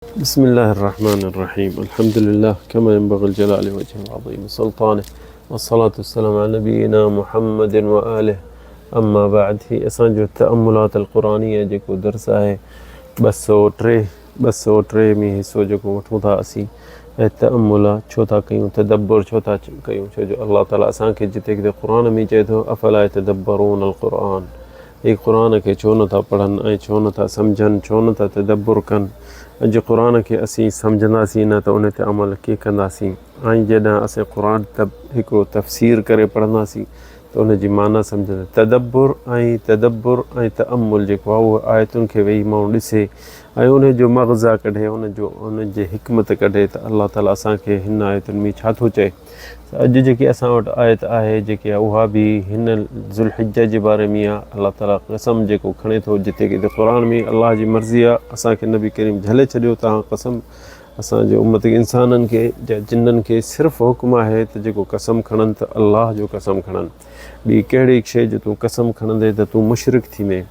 بسم الله الرحمن الرحيم الحمد لله كما ينبغي الجلال وجه العظيم سلطانه والصلاة والسلام على نبينا محمد وآله اما بعد هي اسان جو تأملات القرآنيه جيڪو درس آهي 203 203 ۾ حصو جيڪو وٺون ٿا اسين ۽ تأمل ڇو ٿا ڪيون تدبر ڇو ٿا ڪيون ڇو جو الله تعالي اسان کي جتي ڪٿي قرآن ۾ چئي ٿو افلا يتدبرون القرآن هي قرآن کي ڇو نه ٿا پڙهن ۽ ڇو نه ٿا سمجهن، ڇو نه ٿا تدبر ڪن؟ اڄ قرآن کي اسين سمجهنداسين نه ته ان تي عمل ڪيئن ڪنداسين؟ ۽ جڏهن اسين قرآن هڪڙو تفسير ڪري پڙهنداسين ته ان جي معنيٰ سمجهندا. تدبر ۽ تدبر ۽ تأمل جيڪو آهي اهو آيتن کي ويهي ماڻهو ڏسي ۽ ان جو مغزيٰ ڪڍي، ان جو ان جي حڪمت ڪڍي ته الله تعاليٰ اسان کي هن آيتن ۾ ڇا ٿو چئي. اڄ جيڪي اسان وٽ آيت آهي جيڪي اها به هن ذوالحجه جي باري ۾ آهي الله تعالي قسم جيڪو کڻي ٿو جتي ڪٿي قرآن ۾ الله جي مرضي آهي اسان کي نبي ڪريم جهلي ڇڏيو تان قسم اسان جي امت کي انسانن کي يا جنن کي صرف حڪم آهي ته جيڪو قسم کڻن ته الله جو قسم کڻن ٻي ڪهڙي شيء جو تون قسم کڻندي ته تون مشرڪ ٿيندين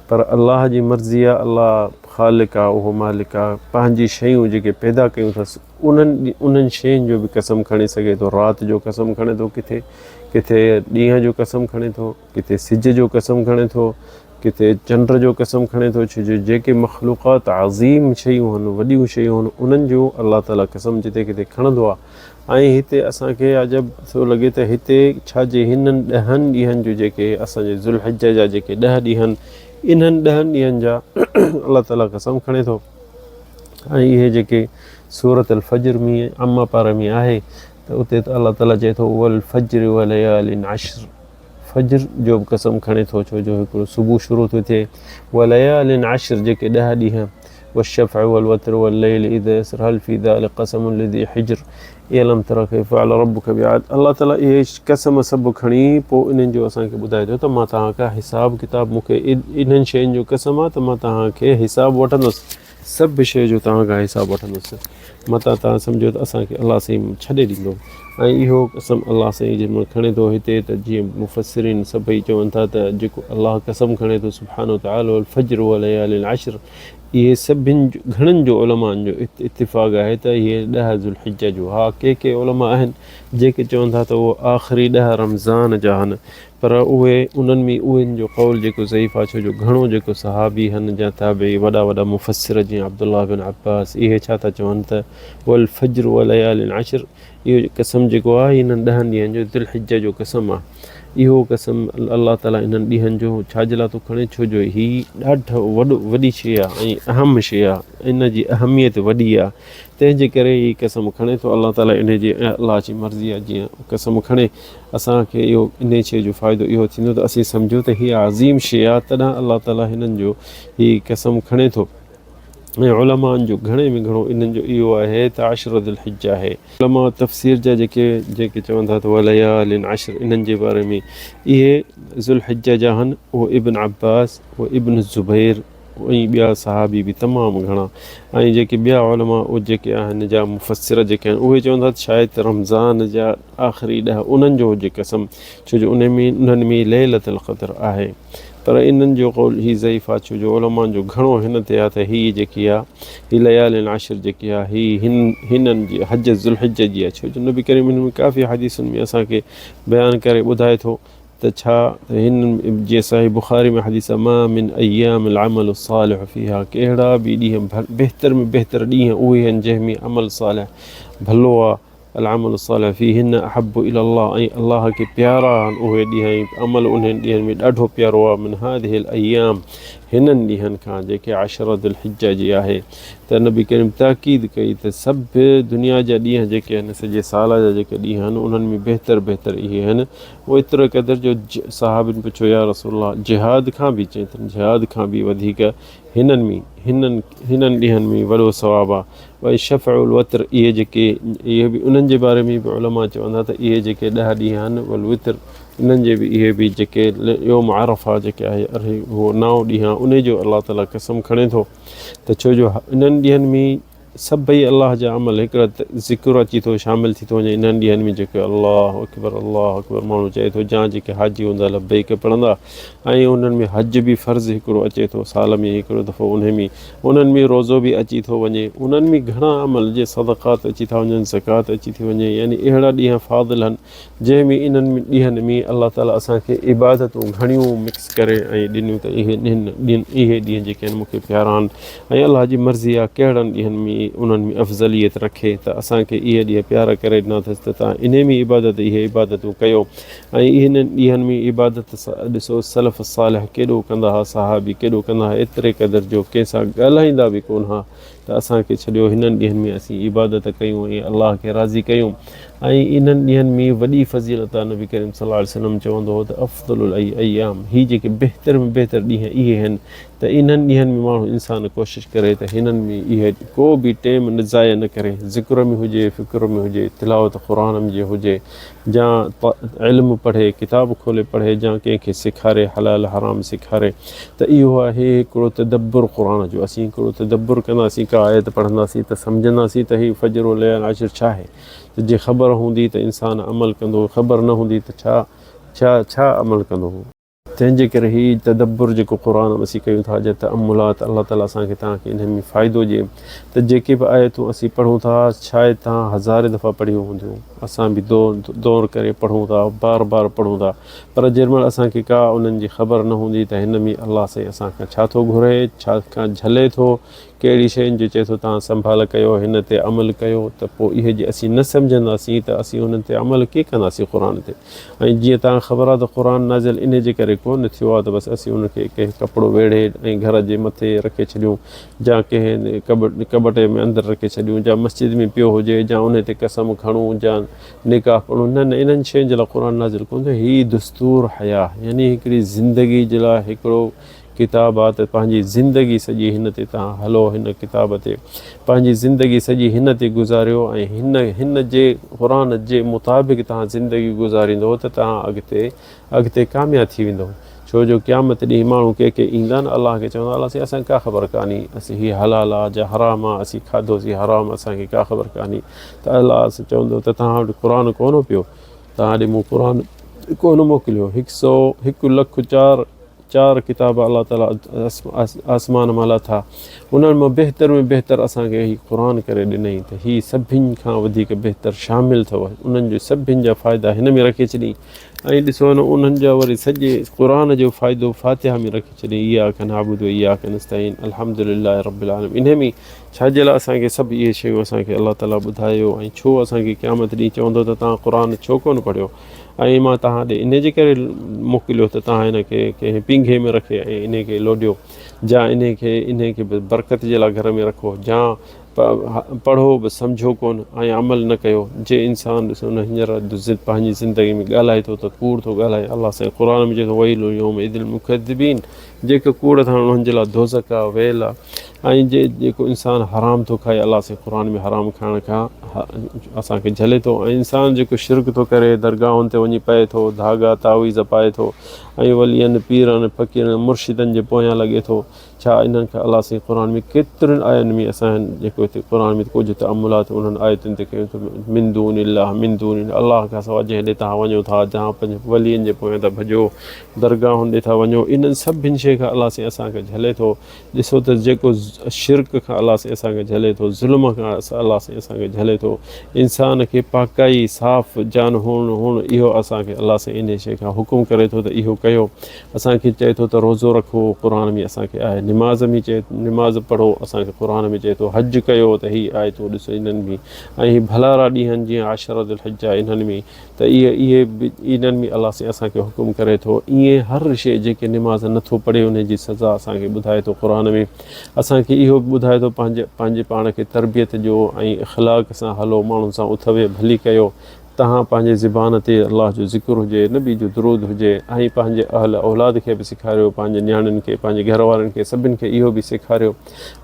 پر الله جي مرضي آهي الله خالق آهي اهو مالڪ آهي پنهنجي شيون جيڪي پيدا ڪيون اٿس انهن انهن شين جو به قسم کڻي سگهي ٿو، رات جو قسم کڻي ٿو ڪٿي، ڪٿي ڏينهن جو قسم کڻي ٿو، ڪٿي سج جو قسم کڻي ٿو، ڪٿي چنڊ جو قسم کڻي ٿو، ڇو جو جيڪي مخلوقات عظيم شيون هن، وڏيون شيون هن، انهن جو الله تعاليٰ قسم جتي ڪٿي کڻندو آهي. ۽ هتي اسان کي عجب ٿو لڳي ته هتي ڇا جي هنن ڏهن ڏينهن جو جيڪي اسان جي ذوالحجه جا جيڪي ڏهه ڏينهن انهن ڏهن ڏينهن جا الله تعاليٰ قسم کڻي ٿو. ۽ اهي جيڪي سورة الفجر ۾ عم پاري ۾ آهي ته اتي ته الله تعالي چئي ٿو والفجر وليال عشر فجر جو به قسم کڻي ٿو ڇو جو هڪڙو صبح شروع ٿو ٿئي وليال عشر جيڪي ڏهه ڏينهن والشفع والوتر والليل اذا يسر هل في ذلك قسم لذي حجر الم تر كيف فعل ربك بعاد الله تعالي اهي قسم سڀ کڻي پوء انهن جو اسان کي ٻڌائي ٿو ته مان توهان کان حساب ڪتاب مون کي انهن شين جو قسم آهي ته مان توهان کي حساب وٺندس سڀ شيء جو توهان کان حساب وٺندس متان توهان سمجهو ته اسان کي الله سائين ڇڏي ڏيندو ۽ اهو قسم الله سائين جنهن مهل کڻي ٿو هتي ته جيئن مفسرين سڀئي چون ٿا ته جيڪو الله قسم کڻي ٿو سبحانه وتعالي والفجر وليال عشر اهي سڀن گهڻن جو علمائن جو اتفاق آهي ته اهي ڏهه ذوالحجه جو ها ڪي ڪي علماء آهن جيڪي چون ٿا ته اهو آخري ڏهه رمضان جا هن پر اهي انهن ۾ اهن جو قول جيڪو ضعيف آهي ڇو جو گهڻو جيڪو صحابي هن جا تابعي وڏا وڏا مفسر جيئن عبدالله بن عباس اهي ڇا ٿا چون ته والفجر وليال عشر اهو قسم جيڪو آهي انهن ڏهن ڏينهن جو ذوالحجه جو قسم آهي. اهو قسم الله تعاليٰ انهن ڏينهن جو ڇا جي لاء ٿو کڻي ڇو جو هي ڏاڍو وڏو وڏي شيء آهي ۽ اهم شيء آهي ان جي اهميت وڏي آهي تنهن جي ڪري هي قسم کڻي ٿو الله تعاليٰ ان جي الله جي مرضي آهي جيئن قسم کڻي اسان کي اهو ان شيء جو فائدو اهو ٿيندو ته اسين سمجهون ته هي عظيم شيء آهي تڏهن الله تعاليٰ هنن جو هي قسم کڻي ٿو. ۽ علمائن جو گهڻي ۾ گهڻو انهن جو اهو آهي ته عشر ذوالحجه آهي. علماء تفسير جا جيڪي جيڪي چون ٿا ته وليال عشر انهن جي باري ۾ اهي ذوالحجه جا هن اهو ابن عباس و ابن الزبير ۽ ٻيا صحابي به تمام گهڻا ۽ جيڪي ٻيا علماء جيڪي آهن جا مفسر جيڪي آهن اهي چون ٿا ته شايد رمضان جا آخري ڏهه انهن جو هجي قسم ڇو جو انهن ۾ انهن ۾ ليلة القدر آهي. پر انهن جو قول هي ضعيف آ ڇو جو علمائن جو گهڻو هن تي آ ته هي جيڪي آ هي ليال عشر جيڪي آ هي هن هنن جي حج ذوالحجه جي آ ڇو جو نبي ڪريم هن ۾ ڪافي حديثن ۾ اسان کي بيان ڪري ٻڌائي ٿو ته ڇا هن جيئن صحيح بخاري ۾ حديث آ ما من ايام العمل الصالح فيها ڪهڙا به ڏينهن بهتر ۾ بهتر ڏينهن اهي آهن جنهن ۾ عمل صالح ڀلو آ العمل الصالح فيهن احب الي الله ۽ الله کي پيارا آهن اهي ڏينهن ۽ عمل انهن ڏينهن ۾ ڏاڍو پيارو آهي من هذه الايام هنن ڏينهن کان جيڪي عشرة ذي الحجه جي آهي ته نبي ڪريم تاڪيد ڪئي ته سڀ دنيا جا ڏينهن جيڪي آهن سڄي سال جا جيڪي ڏينهن آهن انهن ۾ بهتر بهتر اهي آهن ايتري قدر جو صحابين پڇيو يا رسول الله جهاد کان به چئي ته جهاد کان به وڌيڪ هنن ۾ هنن هنن ڏينهن ۾ وڏو ثواب آهي والشفع والوتر اهي جيڪي اهي به انهن جي باري ۾ به علماء چون ٿا ته اهي جيڪي ڏهه ڏينهن آهن والوتر انهن جي به اهي به جيڪي يوم عرفه جيڪي آهي اهو نائون ڏينهن آهي انهي جو الله تعالي قسم کڻي ٿو ته ڇو جو انهن ڏينهن ۾ سڀئي الله جا عمل هڪڙا ذڪر اچي ٿو شامل ٿي ٿو وڃي انهن ڏينهن ۾ جيڪي الله اڪبر الله اڪبر ماڻهو چئي ٿو جا جيڪي حاجي هوندا لبيڪ پڙهندا ۽ انهن ۾ حج به فرض هڪڙو اچي ٿو سال ۾ هڪڙو دفعو انهي ۾ انهن ۾ روزو به اچي ٿو وڃي انهن ۾ گهڻا عمل جي صدقات اچي ٿا وڃن زڪوات اچي ٿي وڃي يعني اهڙا ڏينهن فاضل هن جنهن ۾ انهن ڏينهن ۾ الله تعالي اسان کي عبادتون گهڻيون مڪس ڪري ۽ ڏنيون ته اهي ڏينهن اهي ڏينهن جيڪي آهن مون کي پيارا آهن ۽ الله جي مرضي آهي ڪهڙن ڏينهن ۾ انهن ۾ افضليت رکي ته اسان کي اهي ڏينهن پيارا ڪري ڏنا اٿس ته توهان انهي ۾ عبادت اهي عبادتون ڪيو ۽ انهن ڏينهن ۾ عبادت ڏسو سلف صالح ڪيڏو ڪندا هئا صحابي ڪيڏو ڪندا هئا ايتري قدر جو ڪنهن سان ڳالهائيندا به ڪونه هئا ته اسان کي ڇڏيو هنن ڏينهن ۾ اسين عبادت ڪيون ۽ الله کي راضي ڪيون ۽ انهن ڏينهن ۾ وڏي فضيلت آهي نبي ڪريم صلي الله عليه وسلم چوندو هو ته افضل الايام هي جيڪي بهتر ۾ بهتر ڏينهن اهي آهن ته انهن ڏينهن ۾ ماڻهو انسان ڪوشش ڪري ته هنن ۾ اهي ڪو به ٽيم نه ضايع نه ڪري ذڪر ۾ هجي فڪر ۾ هجي تلاوت قرآن ۾ جي هجي جا علم پڙهي ڪتاب کولي پڙهي جا ڪنهن کي سيکاري حلال حرام سيکاري ته اهو آهي هڪڙو تدبر قرآن جو اسين هڪڙو تدبر ڪنداسين ڪا آيت پڙهنداسين ته سمجهنداسين ته هي فجر و ليال عشر ڇا آهي ته جي خبر هوندي ته انسان عمل ڪندو خبر نه هوندي ته ڇا ڇا ڇا عمل ڪندو. تنهن جي ڪري هي تدبر جيڪو قرآن ۾ اسين ڪيون ٿا جا تأملات الله تعالي اسان کي توهان کي انهن ۾ فائدو ڏئي ته جيڪي به آيتون اسين پڙهون ٿا شايد توهان هزارين دفعا پڙهيون هونديون اسان به دور ڪري پڙهون ٿا بار بار پڙهون ٿا پر جنهن مهل اسان کي ڪا انهن جي خبر نه هوندي ته هن ۾ الله سائين اسان کان ڇا ٿو گهري ڇا کان جهلي ٿو ڪهڙي شين جو چئي ٿو توهان سنڀال ڪيو هن تي عمل ڪيو ته پوء اهي جي اسين نه سمجهنداسين ته اسين انهن تي عمل ڪيئن ڪنداسين قرآن تي ۽ جيئن توهان کي خبر آهي ته قرآن نازل انهي جي ڪري ڪو نه ٿيو آهي ته بس اسين ان کي ڪنهن ڪپڙو ويڙهي ۽ گهر جي مٿي رکي ڇڏيون جا ڪنهن ڪٻٽ ۾ اندر رکي ڇڏيون جا مسجد ۾ پيو هجي جا انهي تي قسم کڻون جا نڪاح پڙهون نه نه انهن شين جي لاء قرآن نازل ڪونه ٿيو هي دستور حياة يعني هڪڙي زندگي جي لاء هڪڙو ڪتاب آ ته پنهنجي زندگي سڄي هن تي توهان هلو هن ڪتاب تي پنهنجي زندگي سڄي هن تي گذاريو ۽ هن هن جي قرآن جي مطابق توهان زندگي گذاريندو ته توهان اڳتي اڳتي ڪامياب ٿي ويندو ڇو جو قيامت ڏينهن ماڻهو ڪي ڪي ايندا نه الله کي چوندا الله سائين اسان کي ڪا خبر ڪانهي اسين هي حلال آ جا حرام آ اسين کاڌوسين حرام اسان کي ڪا خبر ڪانهي ته الله چوندو ته توهان وٽ قرآن ڪونه پيو توهان ڏي مون قرآن ڪونه موڪليو هڪ سو هڪ لک چار چار ڪتاب الله تعالي آسمان مان لاٿا انهن مان بهتر ۾ بهتر اسان کي هي قرآن ڪري ڏنائين ته هي سڀن کان وڌيڪ بهتر شامل اٿو انهن جو سڀن جا فائدا هن ۾ رکي ڇڏيائين ۽ ڏسو نه انهن جا وري سڄي قرآن جو فائدو فاتحه ۾ رکي ڇڏيائين اياڪ نعبد و اياڪ نستعين الحمد لله رب العالمين انهي ۾ ڇا جي لاء اسان کي سڀ اهي شيون اسان کي الله تعالي ٻڌايو ۽ ڇو اسان کي قيامت ڏينهن چوندو ته توهان قرآن ڇو ڪونه پڙهيو ۽ مان توهان ڏي انهيء جي ڪري موڪليو ته توهان هن کي ڪنهن پينگهي ۾ رکي ۽ انهيء کي لوڏيو، جا انهيء کي انهيء کي به برڪت جي لاء گهر ۾ رکو، جا پڙهو به سمجهو ڪونه ۽ عمل نه ڪيو. جي انسان ڏسو نه هينئر پنهنجي زندگي ۾ ڳالهائي ٿو ته ڪوڙ ٿو ڳالهائي. الله سائين قرآن ۾ چئي ٿو ويل يومئذ للمڪذبين جيڪي ڪوڙ ٿا هڻن انهن جي لاء دوزخ آ، ويل آ. ۽ جي جيڪو انسان حرام ٿو کائي الله سائين قرآن ۾ حرام کائڻ کان اسان کي جهلي ٿو ۽ انسان جيڪو شرڪ ٿو ڪري درگاهن تي وڃي پئي ٿو ڌاڳا تعويذ پائي ٿو ۽ ولين پيرن فقيرن مرشدن جي پويان لڳي ٿو ڇا انهن کان الله سائين قرآن ۾ ڪيترين آين ۾ اسان جيڪو هتي قرآن ۾ ڪجهه تاملات انهن آيتن تي ڪيون ته من دون الله من دون الله کان سواء جنهن ڏي توهان وڃو ٿا جهان پنهنجي ولين جي پويان ٿا ڀڄو درگاهن ڏي ٿا وڃو انهن سڀن شين کان الله سائين اسان کي جهلي ٿو ڏسو ته جيڪو شرڪ کان الله سائين اسان کي جهلي ٿو، ظلم کان الله سائين اسان کي جهلي ٿو، انسان کي پاڪائي، صاف جان هئڻ هئڻ اهو اسان کي الله سائين انهي شيء کان حڪم ڪري ٿو ته اهو ڪيو، اسان کي چئي ٿو ته روزو رکو قرآن ۾ اسان کي آهي، نماز ۾ چئي نماز پڙهو اسان کي قرآن ۾ چئي ٿو، حج ڪيو ته هي آيتون ڏسو انهن ۾ ۽ هي ڀلارا ڏينهن جيئن عشر ذوالحجه انهن ۾ ته اهي اهي به انهن ۾ الله سائين اسان کي حڪم ڪري ٿو ائين هر شيء جيڪي نماز نه ٿو پڙهي انهي جي سزا اسان کي ٻڌائي ٿو قرآن ۾ اسان کي اهو به ٻڌائي ٿو پنهنجي پنهنجي پاڻ کي تربيت ڏيو ۽ اخلاق سان هلو ماڻهن سان اٿ ويهه ڀلي ڪيو تهان پنهنجي زبان تي الله جو ذڪر هجي نبي جو درود هجي ۽ پنهنجي اهل اولاد کي به سيکاريو پنهنجي نياڻين کي پنهنجي گهر وارن کي سڀن کي اهو به سيکاريو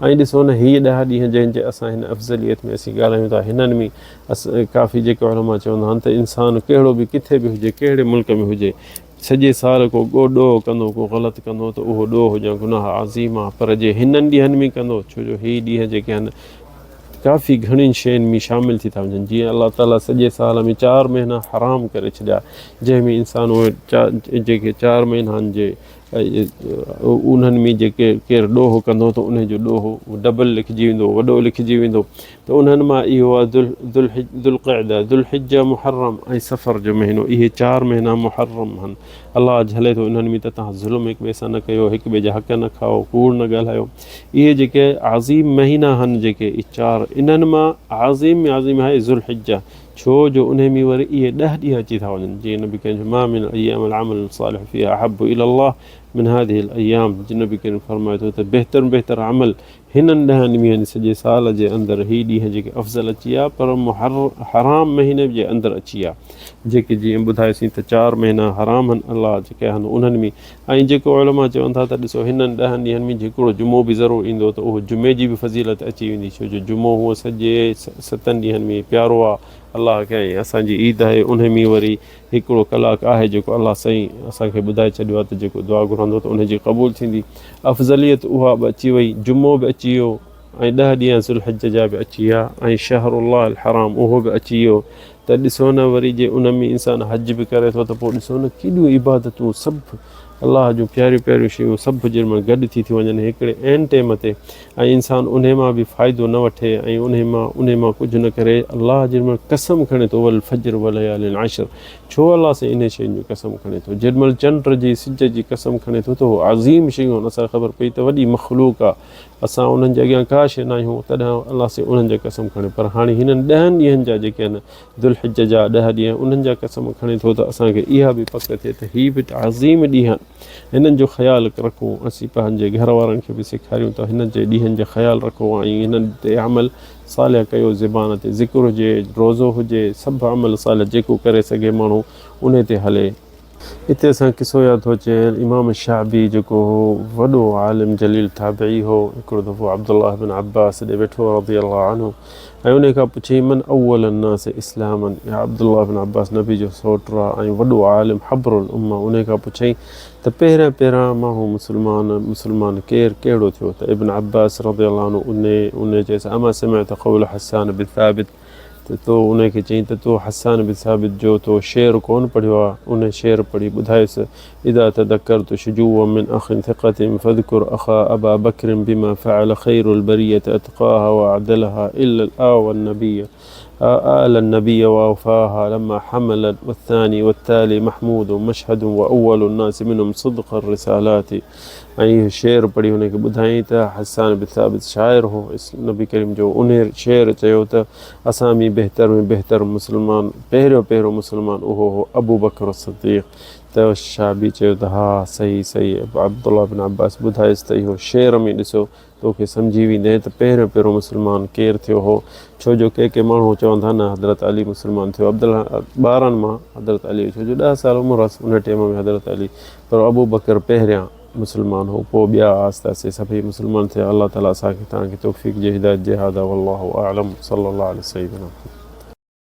۽ ڏسو نه هي ڏهه ڏينهن جنهن جي اسان هن افضليت ۾ اسين ڳالهايون ٿا هنن ۾ ڪافي جيڪي علماء چوندا آهن ته انسان ڪهڙو به ڪٿي به هجي ڪهڙي ملڪ ۾ هجي سڄي سال ڪو ڳو ڏوهه ڪندو ڪو غلط ڪندو ته اهو ڏوهه يا گناهه عظيم آهي پر جي هنن ڏينهن ۾ ڪندو ڇو جو هي ڏينهن جيڪي آهن ڪافي گهڻين شين ۾ شامل ٿي ٿا وڃن جيئن الله تعالي سڄي سال ۾ چار مهينا حرام ڪري ڇڏيا جنهن ۾ انسان اهي جيڪي چار مهينا آهن جي انهن ۾ جيڪي ڪير ڏوهه ڪندو ته ان جو ڏوهه ڊبل لکجي ويندو وڏو لکجي ويندو ته انهن مان اهو آهي ذوالقعده ذوالحجه محرم ۽ صفر جو مهينو اهي چار مهينا محرم آهن الله جهلي ٿو انهن ۾ ته توهان ظلم هڪ ٻئي سان نه ڪيو هڪ ٻئي جا حق نه کائو ڪوڙ نه ڳالهايو اهي جيڪي عظيم مهينا آهن جيڪي اهي چار انهن مان عظيم ۾ عظيم آهي ذوالحجه ڇو جو انهي ۾ وري اهي ڏهه ڏينهن اچي ٿا وڃن جيئن نبي ڪريم ما من الايام العمل الصالح فيها احب الي الله من هذه الايام جيئن نبي ڪريم فرمائي ٿو ته بهتر ۾ بهتر عمل هنن ڏهن ڏينهن سڄي سال جي اندر هي ڏينهن جيڪي افضل اچي ويا پر حرام مهيني جي اندر اچي ويا جيڪي جيئن ٻڌايوسين ته چار مهينا حرام آهن الله جيڪي آهن انهن ۾ ۽ جيڪو علماء چون ٿا ته ڏسو هنن ڏهن ڏينهن ۾ هڪڙو جمعو به ضرور ايندو ته اهو جمعي جي به فضيلت اچي ويندي ڇو جو جمعو هونء سڄي ستن ڏينهن ۾ پيارو آهي الله کي ۽ اسان جي عيد آهي انهي ۾ وري هڪڙو ڪلاڪ آهي جيڪو الله سائين اسان کي ٻڌائي ڇڏيو آهي ته جيڪو دعا گهرندو ته انهي جي قبول ٿيندي افضليت اها به اچي وئي جمعو به اچي ويو ۽ ڏهه ڏينهن ذوالحج جا به اچي ويا ۽ شهر الله الحرام اهو به اچي ويو ته ڏسو نه وري جي ان ۾ انسان حج به ڪري ٿو ته پوء ڏسو نه ڪيڏيون عبادتون سڀ الله جون پياريون پياريون شيون سڀ جن مان گڏ ٿي ٿيون وڃن هڪڙي عين ٽيم تي ۽ انسان انهي مان به فائدو نه وٺي ۽ انهي مان انهي مان ڪجهه نه ڪري الله جن مهل قسم کڻي ٿو والفجر وليال عشر ڇو الله سائين انهي شين جو قسم کڻي ٿو جن مهل چنڊ جي سج جي قسم کڻي ٿو ته هو عظيم شيون آهن اسان کي خبر پئي ته وڏي مخلوق آهي اسان انهن جي اڳيان ڪا شيء ناهيون، تڏهن الله سائين انهن جا قسم کڻي. پر هاڻي هنن ڏهن ڏينهن جا جيڪي آهن، ذوالحج جا ڏهه ڏينهن، انهن جا قسم کڻي ٿو ته اسان کي اها به پڪ ٿئي ته هي به عظيم ڏينهن آهن، هنن جو خيال رکون. اسين پنهنجي گهر وارن کي به سيکاريون ته هنن جي ڏينهن جو خيال رکو ۽ هنن تي عمل صالح ڪيو، زبان تي ذڪر هجي، روزو هجي، سڀ عمل صالح جيڪو ڪري سگهي ماڻهو انهي تي هلي. اتي اسان قصو ياد ٿو اچي امام شعبي جيڪو هو وڏو عالم جليل تابعي هو هڪڙو دفعو عبدالله بن عباس ڏي ويٺو رضي الله عنه ۽ انهي کان پڇيائين من اول الناس اسلاما يا عبدالله بن عباس نبي جو سوٽ آ ۽ وڏو عالم حبر الامه انهي کان پڇيائين ته پهريان پهريان ماڻهو مسلمان مسلمان ڪير ڪهڙو ٿيو ته ابن عباس رضي الله عنه انهي انهي چيس اما سمعت قول حسان بن ثابت ته تو انهي کي چئين ته تو حسان بن ثابت جو تو شعر ڪونه پڙهيو آ، انهي شعر پڙهي ٻڌايس، اذا تذڪرت شجوا من اخ ثقة فاذڪر اخا ابا بڪر بما فعل خير البرية اتقاها واعدلها الا الاوى النبي آل النبي واوفاها لما حمل والثاني والتالي محمود مشهد واول الناس منهم صدق الرسالات ۽ اهو شعر پڙهي هن کي ٻڌايائين ته حسان بن ثابت شاعر هو، نبي ڪريم جو انهي شعر چيو ته اسان ۾ بهتر ۾ بهتر مسلمان پهريون پهريون مسلمان اهو هو ابوبڪر الصديق ته شعبي چيو ته ها صحيح صحيح عبدالله بن عباس ٻڌايس ته اهو شعر ۾ ڏسو توکي سمجهي ويندين ته پهريون پهريون مسلمان ڪير ٿيو هو ڇو جو ڪي ڪي ماڻهو چون ٿا نه حضرت علي مسلمان ٿيو عبدالله ٻارن مان حضرت علي ڇو جو ڏهه سال عمر هئس ان ٽيم ۾ حضرت علي پر ابوبڪر پهريان مسلمان هو پوء ٻيا آهستي آهستي سڀئي مسلمان ٿيا الله تعالي اسان کي توهان کي توفيق جي هدايت جي هذا والله اعلم صلي الله علي سيدنا محمد.